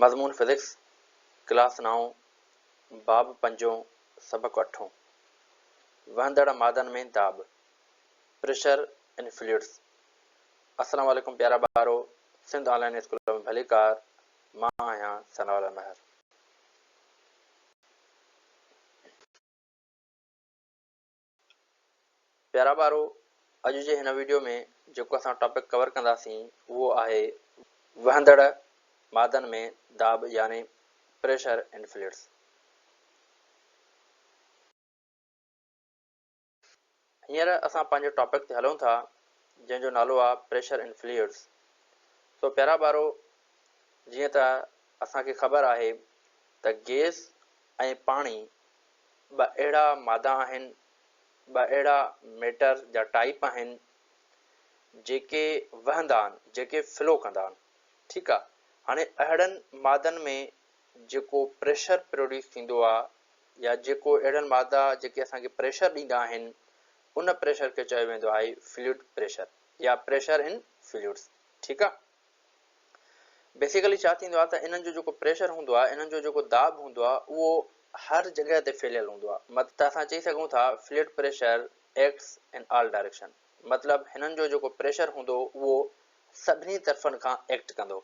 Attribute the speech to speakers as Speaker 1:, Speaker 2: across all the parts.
Speaker 1: مضمون physics, class نائون، باب پنجون، سبق اٺون، وهندڙ مادن ۾ داٻ، Pressure in Fluids، السلام عليڪم پيارا ٻارو، سنڌ آن لائين اسڪول ۾ ڀليڪار، مان آهيان ثناء الله مهر. پيارا ٻارو اڄ جي هن ويڊيو ۾ جيڪو اسان ٽاپڪ ڪور ڪنداسين اهو آهي وهندڙ مادن ۾ داٻ يعني پريشر ان فلوئڊس. هينئر اسان پنهنجي ٽاپڪ تي هلون ٿا جنهن جو نالو آهي پريشر ان فلوئڊس. سو پيارا ٻارو جيئن ته اسان کي خبر آهي ته گيس ۽ پاڻي ٻه اهڙا مادا آهن، ٻه اهڙا ميٽر جا ٽائيپ آهن جيڪي وهندا آهن، جيڪي فلو ڪندا آهن. ٺيڪ آ. هاڻي اهڙن مادن ۾ جيڪو پريشر پروڊيوس ٿيندو آ يا جيڪو اهڙن مادا جيڪي اسان کي پريشر ڏيندا آهن ان پريشر کي چيو ويندو آهي فلوئڊ پريشر يا پريشر ان فلوئڊس. ٺيڪ آ. بيسيڪلي ڇا ٿيندو آهي ته انهن جو جيڪو پريشر هوندو آهي انهن جو جيڪو داٻ هوندو آهي اهو هر جڳهه تي ڦهليل هوندو آهي مطلب ته اسان چئي سگهون ٿا fluid pressure acts in all direction مطلب هنن جو جيڪو پريشر هوندو اهو سڀني طرفن کان ايڪٽ ڪندو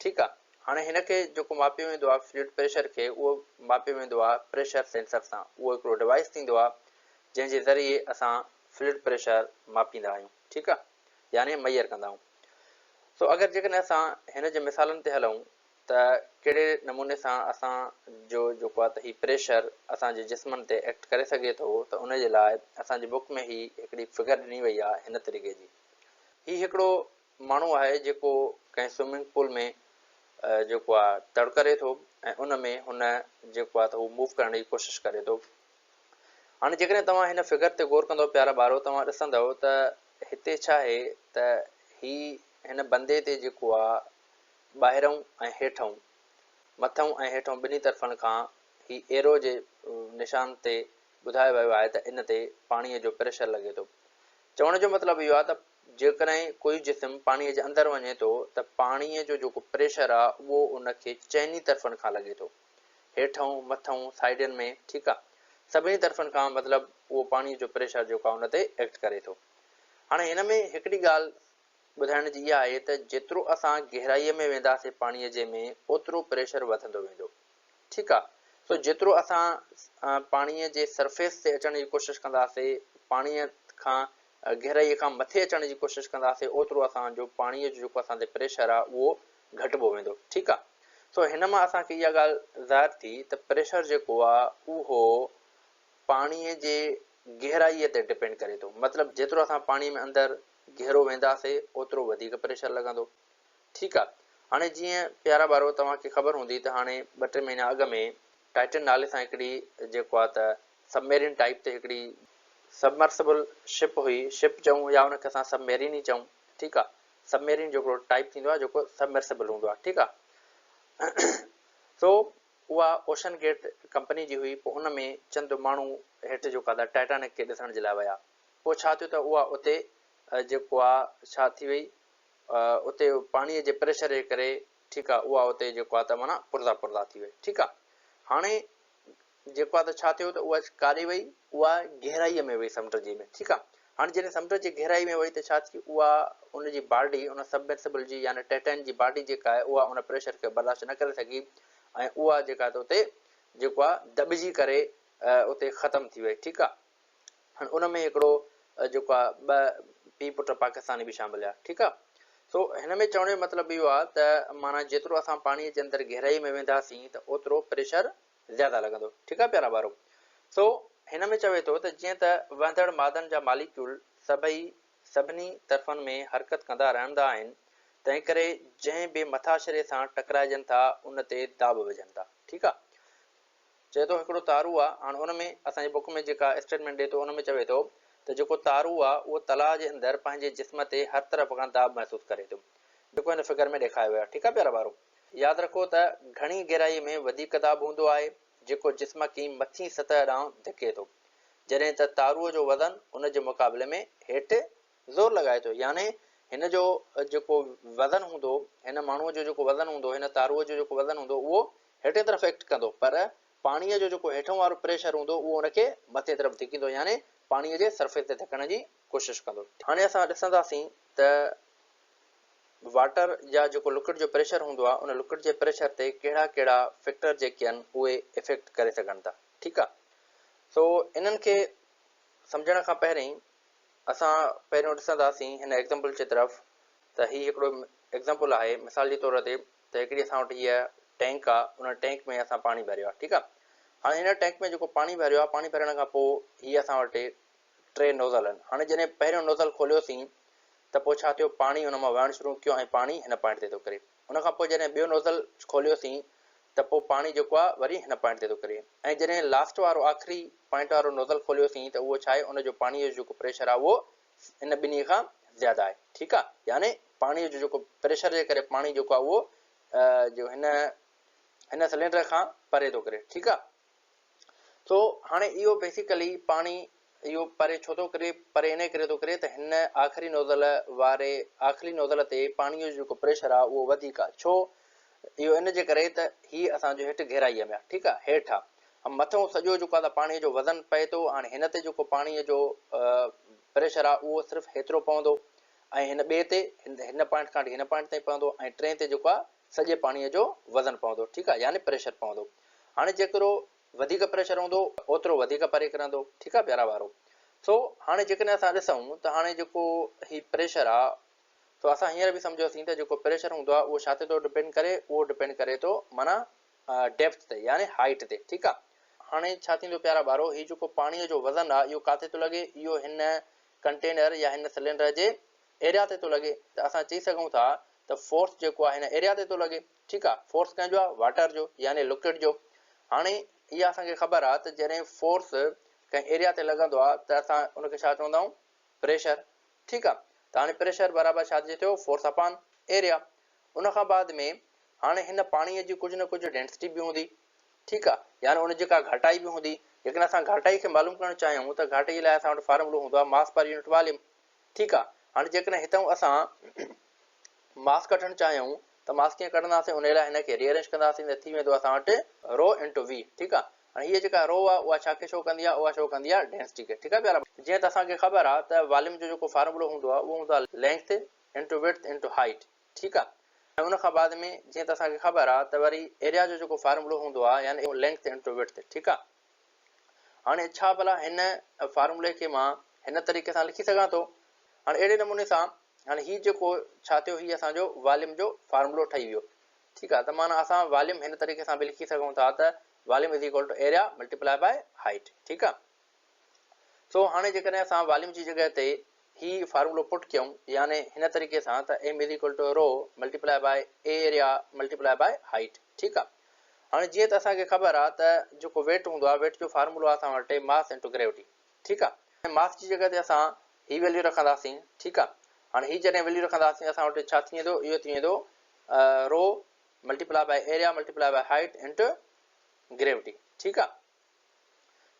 Speaker 1: ٺيڪ آهي هاڻي هن کي جيڪو ماپيو ويندو آهي فلوئڊ پريشر کي اهو ماپيو ويندو آهي پريشر سينسر سان اهو هڪڙو ڊوائس ٿيندو آهي جنهن جي ذريعي اسان فلوئڊ پريشر ماپيندا آهيون ٺيڪ آهي يعني ميئر ڪندا آهيون. سو اگر جيڪڏهن اسان هن جي مثالن تي هلون ته ڪهڙي نموني سان اسان جو جيڪو آهي ته هي پريشر اسان جي جسمن تي ايڪٽ ڪري سگهي ٿو ته ان جي لاء اسان جي بڪ ۾ هي هڪڙي فگر ڏني وئي آهي هن طريقي جي. هي هڪڙو ماڻهو آهي جيڪو ڪنهن سوئمنگ پول ۾ جيڪو آهي تڙ ڪري ٿو ۽ ان ۾ هن جيڪو آهي ته هو موو ڪرڻ جي ڪوشش ڪري ٿو. هاڻي جيڪڏهن توهان هن فگر تي غور ڪندؤ پيارا ٻارو توهان ڏسندؤ ته هتي ڇا آهي ته هي هن بندي تي جيڪو آ ٻاهرئون ۽ هيٺئون، مٿئون ۽ هيٺئون ٻنهي طرفن کان هي ايرو جي نشان تي ٻڌايو ويو آهي ته ان تي پاڻيء جو پريشر لڳي ٿو. چوڻ جو مطلب اهو آ ته جيڪڏهن ڪوئي جسم پاڻيء جي اندر وڃي ٿو ته پاڻيء جو جيڪو پريشر آ اهو ان کي چئني طرفن کان لڳي ٿو. هيٺئون، مٿئون، سائيڊن ۾، ٺيڪ آ، سڀني طرفن کان مطلب اهو پاڻيء جو پريشر جيڪو آ ان تي ايڪٽ ڪري ٿو. هاڻي هن ۾ هڪڙي ڳالهه ٻڌائڻ جي اها آهي ته جيترو اسان گهرائيء ۾ وينداسين پاڻيء جي ۾ اوترو پريشر وڌندو ويندو. ٺيڪ آ، سو جيترو اسان پاڻيء جي سرفيس تي اچڻ جي ڪوشش ڪنداسين، پاڻيء کان گهرائيء کان مٿي اچڻ جي ڪوشش ڪنداسين اوترو اسان جو پاڻيء جو جيڪو اسان تي پريشر آ اهو گهٽبو ويندو. ٺيڪ آ. سو هن مان اسان کي اها ڳالهه ظاهر ٿي ته پريشر جيڪو آ اهو پاڻيء جي گهرائيء تي ڊپينڊ ڪري ٿو. مطلب جيترو اسان پاڻيء ۾ اندر گهرو وينداسي اوترو وڌيڪ پريشر لڳندو. ٺيڪ آ. هاڻي جيئن پيارا ٻارو توهان کي خبر هوندي ته هاڻي ٻه ٽي مهينا اڳ ۾ ٽائٽن نالي سان هڪڙي جيڪو آ ته سب ميرين ٽائيپ تي هڪڙي سبمرسبل شپ هئي، شپ چئون يا ان کي اسان سب ميرين ئي چئون ٺيڪ آ. سب ميرين جو هڪڙو ٽائيپ ٿيندو آهي جيڪو سبمرسبل هوندو آهي ٺيڪ آهي سو اها اوشن گيٽ ڪمپني جي هئي پوء ان ۾ چند ماڻهو هيٺ جيڪو آهي ٽائٽانڪ کي ڏسڻ جي لاء ويا پوء ڇا ٿيو ته اها اتي جيڪو آهي ڇا ٿي وئي اتي پاڻي جي پريشر جي ڪري ٺيڪ آهي اها اتي جيڪو آهي ته معنيٰ پرزا پرزا ٿي وئي ٺيڪ آهي هاڻي جيڪو آ ته ڇا ٿيو ته اها ڪاڏي وئي اها گهرائيء ۾ وئي سمنڊ جي ۾ ٺيڪ آ هاڻي جڏهن سمنڊ جي گهرائي ۾ وئي ته ڇا ٿي اها ان جي باڊي ان سبمرسبل جي يعني ٽائٽان جي باڊي جيڪا آهي اها ان پريشر کي برداشت نه ڪري سگهي ۽ اها جيڪا ته اتي جيڪو آ دٻجي ڪري اتي ختم ٿي وئي ٺيڪ آ هاڻي ان ۾ هڪڙو جيڪو آ ٻه پي پٽ پاڪستاني به شامل هيا ٺيڪ آ سو هن ۾ چوڻ جو مطلب اهو آ ته معنيٰ جيترو اسان پاڻي جي اندر گهرائي ۾ وينداسين ته اوترو پريشر زياده لڳندو. ٺيڪ آ پيارا ٻارو. سو هن ۾ چوي ٿو ته جيئن ته وهندڙ مادن جا ماليڪيول سڀئي سڀني طرفن ۾ حرڪت ڪندا رهندا آهن، تنهنڪري جنهن به مٿاڇري سان ٽڪرائجن ٿا ان تي داٻ وجهن ٿا. ٺيڪ آ. چئي ٿو هڪڙو تارو آ، هاڻ ان ۾ اسان جي بڪ ۾ جيڪا اسٽيٽمينٽ ڏئي ٿو ان ۾ چوي ٿو ته جيڪو تارو آ اهو تلاء جي اندر پنهنجي جسم تي هر طرف کان داٻ محسوس ڪري ٿو. جيڪو هن فگر ۾ ڏيکايو ويو آ. ٺيڪ آ پيارا ٻارو. ياد رکو ته گهڻي گهرائي ۾ وڌيڪ داٻ هوندو آهي، جيڪو جسم کي مٿين سطح ڏانهن ڌڪي ٿو، جڏهن ته تارو جو وزن ان جي مقابلي ۾ هيٺ زور لڳائي ٿو، يعني هن جو جيڪو وزن هوندو، هن ماڻهوء جو جيڪو وزن هوندو، هن تاروء جو جيڪو وزن هوندو اهو هيٺئين طرف ايڪٽ ڪندو پر پاڻيء جو جيڪو هيٺئون وارو پريشر هوندو اهو ان کي مٿئين طرف ڌڪيندو يعني پاڻيء جي سرفيس تي ڌڪڻ جي ڪوشش ڪندو. هاڻي اسان ڏسنداسين ته واٽر يا جيڪو لڪوئڊ جو پريشر هوندو آهي ان لڪوئڊ جي پريشر تي ڪهڙا ڪهڙا فيڪٽر جيڪي آهن اهي افيڪٽ ڪري سگهن ٿا. ٺيڪ آهي. سو انهن کي سمجهڻ کان پهرين اسان پهريون ڏسنداسين هن ايگزامپل جي طرف ته هي هڪڙو ايگزامپل آهي مثال جي طور تي ته هڪڙي اسان وٽ هيء ٽينڪ آ ان ٽينڪ ۾ اسان پاڻي ڀريو آ ٺيڪ آ هاڻي هن ٽينڪ ۾ جيڪو پاڻي ڀريو آ پاڻي ڀرڻ کان پوء هي اسان وٽ ٽي نوزل آهن هاڻي جڏهن پهريون نوزل کوليوسين ته پوء ڇا ٿيو پاڻي ان مان وهڻ شروع ڪيو ۽ پاڻي هن پوائنٽ تي ٿو ڪري ان کان پوء جڏهن ٻيو نوزل کوليوسين ته پوء پاڻي جيڪو آ وري هن پوائنٽ تي ٿو ڪري ۽ جڏهن لاسٽ وارو آخري پوائنٽ وارو نوزل کوليوسين ته اهو ڇا آهي ان جو پاڻي جو جيڪو پريشر آ اهو ان ٻنهي کان زياده آهي ٺيڪ آ يعني پاڻي جو جيڪو پريشر جي ڪري پاڻي جيڪو آ اهو جو هن هن سلينڊر کان پري ٿو ڪري ٺيڪ آ. سو هاڻي اهو بيسيڪلي پاڻي اهو پري ڇو ٿو ڪري؟ پري انهي ڪري ٿو ڪري ته هن آخري نوزل واري آخري نوزل تي پاڻي جو جيڪو پريشر آهي اهو وڌيڪ آهي ڇو؟ اهو ان جي ڪري ته هي اسان جو هيٺ گهرائيء ۾ آهي ٺيڪ آهي هيٺ آهي مٿئون سڄو جيڪو آهي ته پاڻي جو وزن پئي ٿو هاڻي هن تي جيڪو پاڻي جو پريشر آهي اهو صرف هيترو پوندو ۽ هن ٻئي تي هن پوائنٽ کان وٺي هن پوائنٽ تائين پوندو ۽ ٽئين تي جيڪو آهي سڄي پاڻيء جو وزن پوندو ٺيڪ آ يعني پريشر پوندو هاڻي جيترو وڌيڪ پريشر هوندو اوترو وڌيڪ پري ڪرندو ٺيڪ آ پيارا ٻارو سو هاڻي جيڪڏهن اسان ڏسون ته هاڻي جيڪو هي پريشر آ سو اسان هينئر به سمجهيوسين ته جيڪو پريشر هوندو آ اهو ڇا تي ٿو ڊپينڊ ڪري اهو ڊپينڊ ڪري ٿو معنيٰ ڊيپٿ تي يعني هائيٽ تي ٺيڪ آ هاڻي ڇا ٿيندو پيارا ٻارو هي جيڪو پاڻيء جو وزن آ اهو ڪاٿي ٿو لڳي اهو هن ڪنٽينر يا هن سلينڊر جي ايريا تي ٿو لڳي ته اسان چئي سگهون ٿا ته فورس جيڪو آهي هن ايريا تي ٿو لڳي ٺيڪ آهي فورس ڪنهن جو آهي واٽر جو يعني لڪوئڊ جو هاڻي اها اسان کي خبر آهي ته جڏهن فورس ڪنهن ايريا تي لڳندو آهي ته اسان ان کي ڇا چوندا آهيون پريشر ٺيڪ آهي ته هاڻي پريشر برابر ڇا ٿي ٿيو فورس اپان ايريا ان کان بعد ۾ هاڻي هن پاڻي جي ڪجهه نه ڪجهه ڊينسٽي به هوندي ٺيڪ آهي يعني ان جي ڪا گهاٽائي به هوندي جيڪڏهن اسان گهاٽائي کي معلوم ڪرڻ چاهيون ته گهاٽائي لاء اسان وٽ فارمولو هوندو آهي ماس پر يونٽ واليوم ٺيڪ آ هاڻي جيڪڏهن هتئون اسان ماس ڪڍڻ چاهيون ته ماس ڪيئن ڪڍنداسين انهي لاء هن کي ري ارينج ڪنداسين ته ٿي ويندو اسان وٽ رو انٽو وي ٺيڪ آ هاڻي هيء جيڪا رو آ اها ڇا کي شو ڪندي آ اها شو ڪندي آ ڊينسٽي کي ٺيڪ آ پيارا جيئن ته اسان کي خبر آ ته واليوم جو جيڪو فارمولو هوندو آ اهو هوندو آ لينگٿ انٽو وڊٿ انٽو هائيٽ ٺيڪ آ ۽ ان کان بعد ۾ جيئن ته اسان کي خبر آ ته وري ايريا جو جيڪو فارمولو هوندو آ يعني لينگٿ انٽو وڊٿ ٺيڪ آ هاڻي ڇا ڀلا هن فارمولي کي مان هن طريقي سان لکي سگهان ٿو؟ هاڻي اهڙي نموني سان هاڻي هي جيڪو ڇا ٿيو هي اسان جو واليوم جو فارمولو ٺهي ويو ٺيڪ آهي ته معنيٰ اسان واليوم هن طريقي سان به لکي سگهون ٿا ته volume is equal to area multiply by height ٺيڪ آهي سو هاڻي جيڪڏهن اسان واليوم جي جڳهه تي هي فارمولو پٽ ڪيون يعني هن طريقي سان ته M is equal to rho multiply by area multiply by height ٺيڪ آ هاڻي جيئن ته اسان کي خبر آ ته جيڪو ويٽ هوندو آ ويٽ جو فارمولو آ اسان وٽ ماس انٽو گريوٽي ٺيڪ آ ماس جي جڳهه تي اسان هي ويليو رکنداسين ٺيڪ آ هاڻي هي جڏهن ويليو رکنداسين اسان وٽ ڇا ٿي ويندو اهو ٿي ويندو rho multiply by area multiply by height into gravity ٺيڪ آ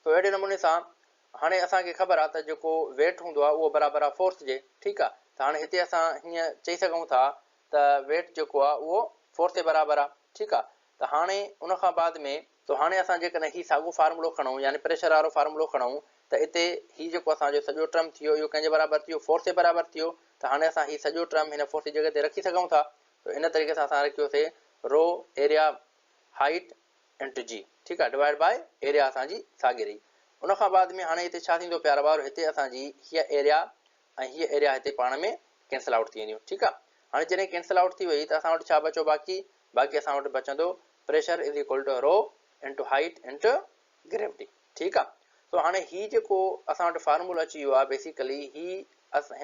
Speaker 1: سو اهڙي نموني سان هاڻي اسان کي خبر آهي ته جيڪو ويٽ هوندو آهي اهو برابر آهي فورس جي ٺيڪ آهي ته هاڻي هتي اسان هيئن چئي سگهون ٿا ته ويٽ جيڪو آهي اهو فورس جي برابر آهي ٺيڪ آهي ته هاڻي ان کان بعد ۾ ته هاڻي اسان جيڪڏهن هي ساڳو فارمولو کڻون يعني پريشر وارو فارمولو کڻون ته اتي هي جيڪو اسان جو سڄو ٽرم ٿيو اهو ڪنهن جي برابر ٿيو فورس جي برابر ٿيو ته هاڻي اسان هي سڄو ٽرم هن فورس جي جڳهه تي رکي سگهون ٿا ته ان طريقي سان اسان رکيوسي رو ايريا هائيٽ انٽو جي ٺيڪ آ ڊوائيڊ باء ايريا اسان جي ساڳي رهي ان کان بعد ۾ هاڻي هتي ڇا ٿيندو پيارا ٻارو هتي اسان جي هيء ايريا ۽ هيء ايريا هتي پاڻ ۾ ڪينسل آئوٽ ٿي وينديون ٺيڪ آ هاڻي جڏهن ڪينسل آئوٽ ٿي وئي ته اسان وٽ ڇا بچيو باقي باقي اسان وٽ بچندو pressure is equal to rho into height into gravity ٺيڪ آ سو هاڻي هي جيڪو اسان وٽ فارمولو اچي ويو آ بيسيڪلي هي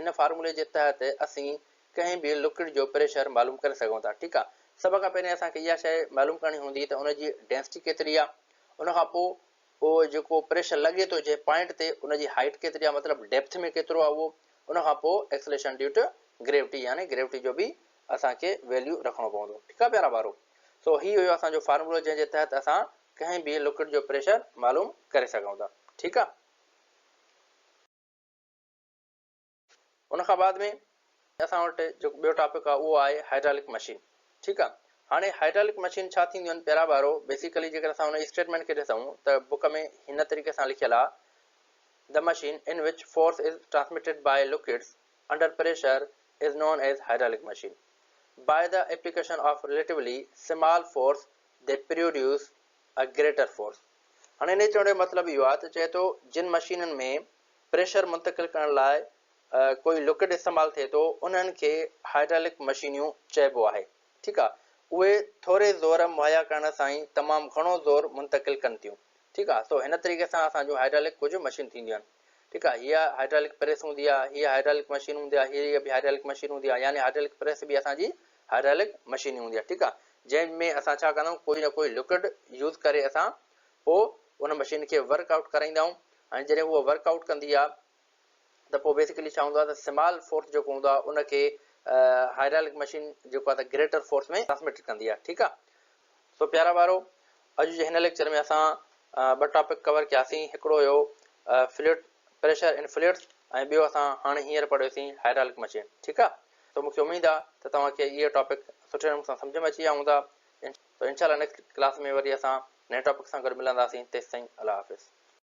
Speaker 1: هن فارمولي جي تحت اسين ڪنهن به لڪوئڊ جو پريشر معلوم ڪري سگهون ٿا ٺيڪ آ سڀ کان پهرين اسان کي اها شيء معلوم ڪرڻي هوندي ته ان جي ڊينسٽي ڪيتري آ ان کان پوء اهو جيڪو پريشر لڳي ٿو جنهن پوائنٽ تي ان جي هائيٽ ڪيتري آ مطلب ڊيپٿ ۾ ڪيترو آ اهو ان کان پوء ايڪسلريشن ڊيو ٽو گريوٽي يعني گريوٽي جو به اسان کي ويليو رکڻو پوندو ٺيڪ آ پيارا ٻارو سو هي هيو اسان جو فارمولو جنهن جي تحت اسان ڪنهن به لڪوئڊ جو پريشر معلوم ڪري سگهون ٿا ٺيڪ آ. ان کان بعد ۾ اسان وٽ جيڪو ٻيو ٽاپڪ آهي اهو آهي هائيڊرالڪ مشين ٺيڪ آهي. هاڻي هائيڊرالڪ مشين ڇا ٿينديون آهن پيارا ٻارو، بيسيڪلي جيڪر اسان ان اسٽيٽمينٽ کي ڏسون ته بڪ ۾ هن طريقي سان لکيل آهي The machine in which force is transmitted by liquids under pressure is known as hydraulic machine. By the application of relatively small force they produce a greater force. هاڻي انهي چوڻ جو مطلب اهو آهي ته چئي ٿو جن مشينن ۾ پريشر منتقل ڪرڻ لاء ڪوئي لڪوڊ استعمال ٿئي ٿو انهن کي هائيڊرالڪ مشينيون چئبو آهي ٺيڪ آهي اهي ٿوري زور مهيا ڪرڻ سان ئي تمام گهڻو زور منتقل ڪن ٿيون ٺيڪ آهي سو هن طريقي سان اسان جون هائيڊرالڪ ڪجهه مشين ٿينديون آهن ٺيڪ آهي هيء هائيڊرالڪ پريس هوندي آهي هيء هائيڊرالڪ مشين هوندي آهي هيء به هائيڊرالڪ مشين هوندي آهي يعني هائيڊرالڪ پريس به اسان جي هائيڊرالڪ مشين هوندي آهي ٺيڪ آهي جنهن ۾ اسان ڇا ڪندا آهيون ڪوئي نه ڪوئي لڪوڊ يوز ڪري اسان پوء ان مشين کي ورڪ آئوٽ ڪرائيندا آهيون ۽ جڏهن هوء ورڪ آئوٽ ڪندي آهي ته پوء بيسيڪلي ڇا هوندو آهي ته سمال فورس جيڪو هوندو آهي ان کي هائيڊرالڪ مشين جيڪو آهي ته گريٽر فورس ۾ ٽرانسمٽ ڪندي آهي ٺيڪ آهي سو پيارا ٻارو اڄ جي هن ليڪچر ۾ اسان ٻه ٽاپڪ ڪور ڪياسين هڪڙو هيو فلوئڊ پريشر ان فلوئڊس ۽ ٻيو اسان هاڻي هينئر پڙهيوسين هائيڊرالڪ مشين ٺيڪ آهي سو مونکي اميد آهي ته توهان کي اهي ٽاپڪ سٺي نموني سان سمجهه ۾ اچي ويا هوندا سو انشاء الله نيڪسٽ ڪلاس ۾ وري اسان نئين ٽاپڪ سان گڏ ملنداسين تيستائين الله حافظ.